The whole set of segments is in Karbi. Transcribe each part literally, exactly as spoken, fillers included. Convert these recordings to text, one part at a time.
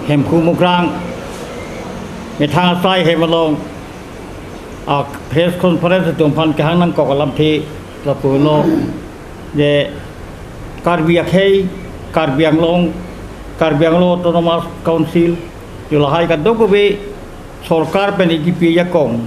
Hemphu Mukrang methang asai hem along a press conference atum aphan kehang nangkok alamthe lapulo je Karbi akhei, Karbi Anglong, Karbi Anglong Autonomous Council, jo lahai kadokave sorkar pen ekipi ajakong,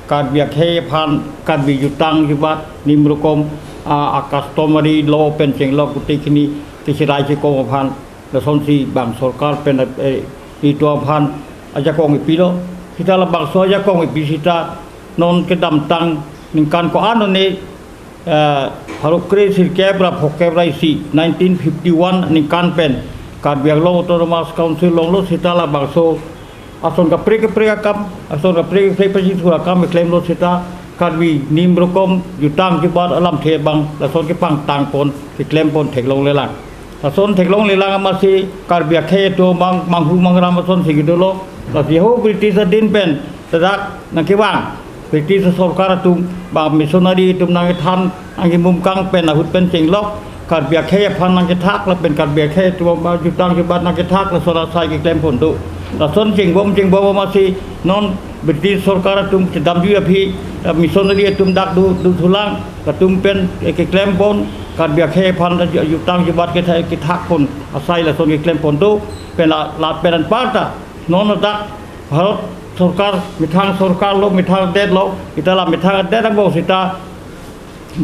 Karbi akhei aphan, Karbi jutang jubat, nim rokom a, a customary law pen chenglok kutei kini kechirai chekong aphan, lasonsi bang sorkar pen, eh, itum aphan ajakong epilo. Sita labangso ajakong epi sita non kedamtang ningkan ko-an one, eh, pharo kre sirkep ra phokep ra isi, nineteen fifty-one ningkan pen Karbi Anglong Autonomous Council longlo, sita labangso ason kaprek kaprek akam, ason kaprek kaprek pachithur akam keklemlo sita Karbi nim rokom jutang jubat alamthe abang lason kepangtang pon, keklem pon theklonglelang. Lason theklonglelang amatsi Karbi akhei atum abang manghu mangram asonsi kedolo. Lasi ho British adin pen ladak nangkevang, British sorkar atum bang missionary atum nangkethan, nangkemumkang pen ahut pen chenglok, Karbi akhei aphan nangkethak lapen Karbi akhei atum abang jutang jubat nangkethak, lason asai keklem pon do. Lason chengbom chengbom amatsi non British sorkar atum chedamji aphi, eh, missionary atum dak do, dothulang, latum pen, eh, keklem pon, Karbi akhei aphan ju-, jutang jubat ketha-, kethak pon asai lason keklem pon do, pen la, la pen anparta non dak Bharat sorkar, methang sorkar lo, methang adet lo, sita la methang adet angbong sita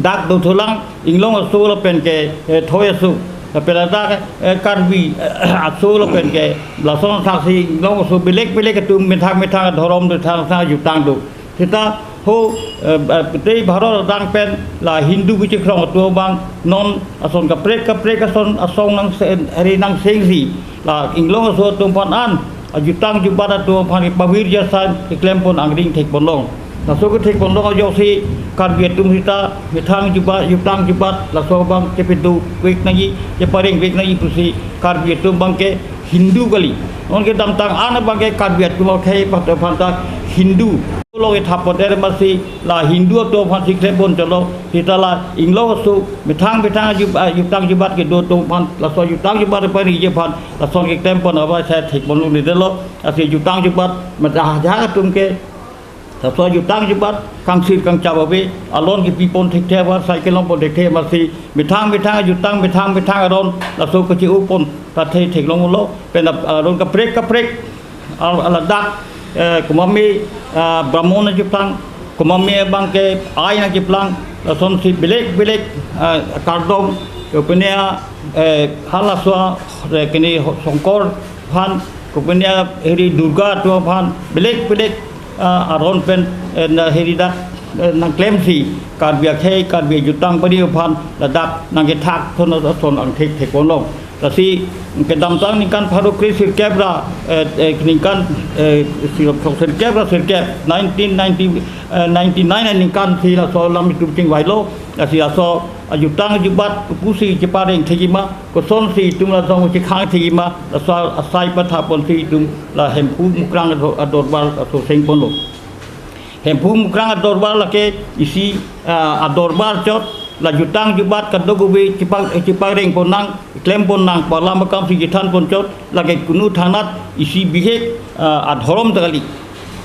dak dothulang, inglong aso lapen ke, eh, thoi aso, lapen ladak, eh, Karbi, eh, aso lapen ke, lason thaksi inglong aso belek belek atum methang methang adhorom do, thang thang jutang do. Sita ho, eh, eh, tei Bharat adang pen la Hindu kachekhrong atum abang non ason kaprek kaprek ason asong nang se-, hari nang sengsi la inglong aso atum aphan an ajutang jubat atum aphan kepavir jasan keklem pon angring thek pon long. Laso kethek pon long ajoksi Karbi atum sita methang jubat, jutang jubat, laso abang chepedo vek nangji, chepareng vek nangji pusi Karbi atum abang ke Hindu kali. Non kedamtang an abang ke Karbi atum akhei pat aphan ta Hindu. Lo kethap pon er amatsi la Hindu atum aphan si klem pon chotlo, sita la inglong aso methang methang aju-, ah, jutang jubat kedo atum aphan, laso jutang jubat parengji aphan, lason keklem pon abaisai thek pon longledetlo, lasi jutang jubat, mata ajahak atum ke, laso jutang jubat, kangsir kangchap ave, alon kepi pon thekthe ava, cycle long pon thekthe amatsi, methang methang jutang, methang methang aron, laso kache-o pon, ta thek theklonglo, pen ap-, aron kaprek kaprek, al-, ladak, eh, kumame, ah, Brahmon ajutang, kumame abang ke ai nangkeplang, lasonsi belek belek, ah, kardom, kopine, eh, halaso, eh, kini ho-, Songkor aphan, kopine heri Durga atum aphan, belek belek, ah, aron pen, eh, na heri dak, eh, nangklemsi, Karbi akhei, Karbi jutang padi aphan, ladak nangkethak thon ason angthek thek pon long. Lasi kedamtang ningkan pharo kre sirkep ra, eh, eh, ningkan, eh, sirkep, sirkep ra sirkep, nineteen ninety, eh, ninety-nine aningkan si laso alam itum chingvailo, lasi laso ajutang jubat kopusi chepareng thekji ma, kosonsi itum la jong chekhang thekji ma, laso asai patha ponsi itum la Hemphu Mukrang ador-, adorbar laso seng ponlo. Hemphu Mukrang adorbar lake isi, ah, adorbar chot, la jutang jubat kadokave chepa-, chepareng pon nang, klem pon nang, pu alam akam si kethan pon chot, lake kunu thangnat isi bihek, ah, adhorom ta kali,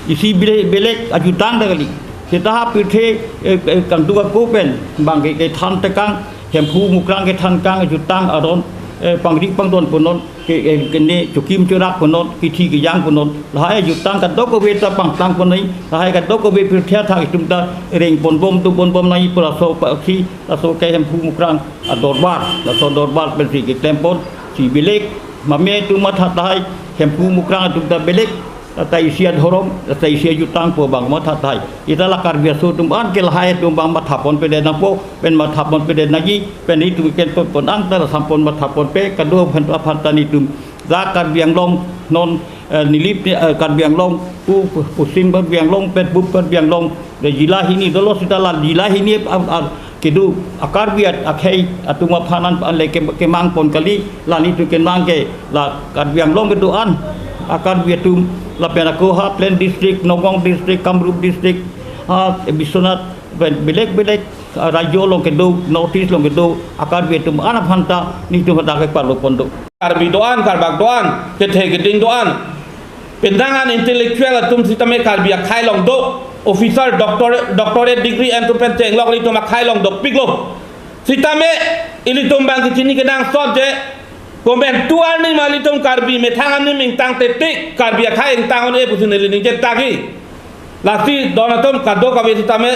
isi bile-, belek ajutang ta kali. Seta ha pirthe, eh, eh, kangduk ako pen, bang ke, kethan tekang, Hemphu Mukrang kethan kang jutang aron, eh, pangri pangdon pon non, ke, eh, kene chokim chorak pon non, kithi kejang pon non, lahai jutang kadokave ta pangtang pon nai, lahai kadokave pirthe athak itum ta reng pon bom, do pon bom nai pu laso apaksi, laso ke Hemphu Mukrang adorbar, laso dorbar pensi keklem pon, si belek, mame atum matha tahai, Hemphu Mukrang atum ta belek, lata isi adhorom, lata isi ajutang pu abang matha tahai. Sita la Karbi aso atum an ke lahai atum abang matha ponpedet nangpo, pen matha ponpedet nangji, pen itum ken pon pon ang ta lasam pon matha ponpe, kado aphan aphan ta nitum. La Karbi Anglong non, eh, nilip ni, eh, Karbi Anglong, pu, pu, Poschim Karbi Anglong, pen Purb Karbi Anglong, le jila hini dolo sita la jila hini, ah, ah, kedo a Karbi at-, akhei atum aphan an, an le ke-, kemang pon kali, la nitum kemang ke, la Karbi Anglong kedo an, a Karbi atum, lapen ako ha Plain District, Nagaon District, Kamrup District, ha Biswanath, pen belek belek, Rajyo along kedo, North East along kedo a-Karbi atum an aphan ta nelitum hadak kepalo pon do. Karbi do-an, Karbak do-an, kethe keding do-an, penang an intellectual atum sitame Karbi akhei along do, officer, doctor, doctorate degree entu pen chenglok ilitum akhei along dopiklo. Sitame ilitum bang kechini kenangsot je, komantu arni ma ilitum Karbi methang anim ingtang tetik, Karbi akhei ingtang un-e pusi neli ningje tagi. Lasi don atum kadokave sitame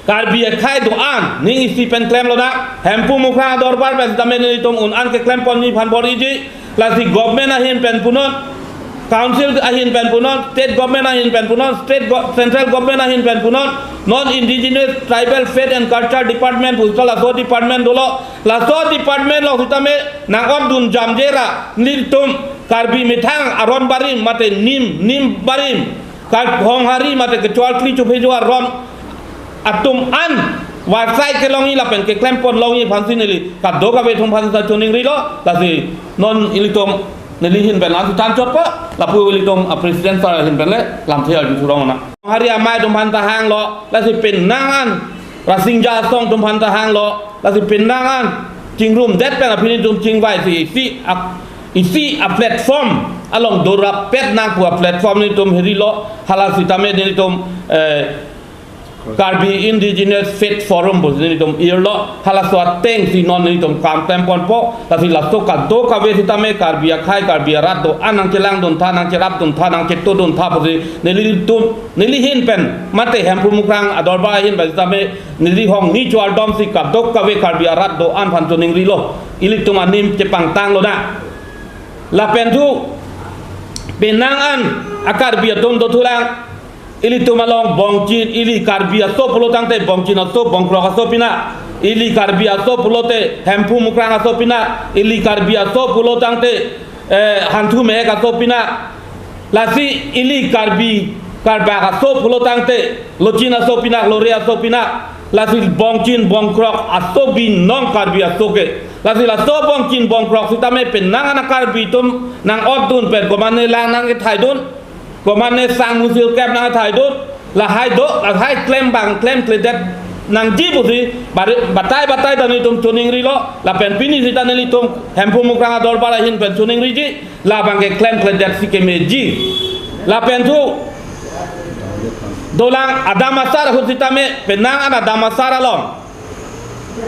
Karbi akhei do-an ning isi pen klemlo na, Hemphu Mukrang adorbar pen sitame nelitum un-an keklem ponji aphan bor-iji. Lasi government ahin pen punon, council ahin pen punon, state government ahin pen punon, state go-, central government ahin pen punon, non indigenous tribal faith and culture department pu laso department dolo, laso department along sitame nang-ot dun jamje ra nelitum Karbi methang aron barim mate nim, nim barim, Kar Honghari mate kechor kli chuphejo aron atum an varsai kelongji lapen keklem pon longji aphansi neli kadokave atum aphan ta choningrilo. Lasi non ilitum neli ahin pen lasi than chot pa, lapu ilitum a-president sir ahin pen le lamthe arju thurong na. Hari amei atum aphan ta hanglo, lasi penang an Rasinja Asong atum aphan ta hanglo, lasi penang an chingrum det pen aphi nelitum chingvai si isi a, isi a-platform along dorap pet nang pu a-platform nelitum hirilo, hala sitame nelitum, eh, Karbi Indigenous Faith Forum pu nelitum irlo, halaso atengsi non nelitum kam klem ponpo. Lasi laso kadokave sitame Karbi akhei, Karbi arat do-an nangchelang duntha, nangcherap duntha, nangchetu duntha pusi nelitum, neli ahin pen mate Hemphu Mukrang adorbar ahin pen sitame neli hong ni chuar domsi kadokave Karbi arat do-an aphan choningrilo, ilitum anim chepangtanglo na. Lapen thu penang an a-Karbi atum dothulang, ilitum along bongchin, ili Karbi aso pulo tangte bongchin aso, bongkrok aso pinak, ili Karbi aso pulote Hemphu Mukrang aso pinak, ili Karbi aso pulo tangte, eh, Hanthu Mehek aso pinak. Lasi ili Karbi, Karbak aso pulo tangte Lochin aso pinak, Lore aso pinak. Lasi bongchin bongkrok aso binong Karbi aso ke. Lasi laso bongchin bongkrok sitame penang an a-Karbi atum nang-ot dun pen komatne lang nangkethai dun, komatne sang musil kep nangkethai dun, lahai do, lahai klem bang klemkledet nangji pusi bari batai batai ta nelitum choningrilo, lapen pini sita nelitum Hemphu Mukrang adorbar ahin pen choningriji, labang ke klemkledet si kemeji. Lapen thu dolang Adam Asar ahut sitame penang an Adam Asar along,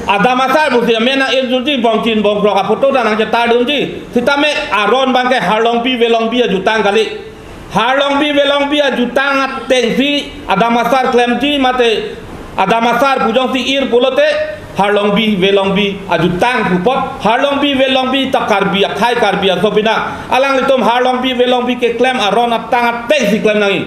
Adam Asar pusi amen nang-irjuji, bongchin bongkrok a-photo ta nangchetar dunji, sitame aron bang ke Harlongbi Velongbi ajutang kali. Harlongbi Velongbi ajutang atengsi Adam Asar klemji mate Adam Asar pu jongsi ir pulote Harlongbi Velongbi ajutang pu apot, Harlongbi Velongbi ta Karbi akhei, Karbi aso pinak. Alanglitum Harlongbi Velongbi keklem aron atang atengsi klem nangji.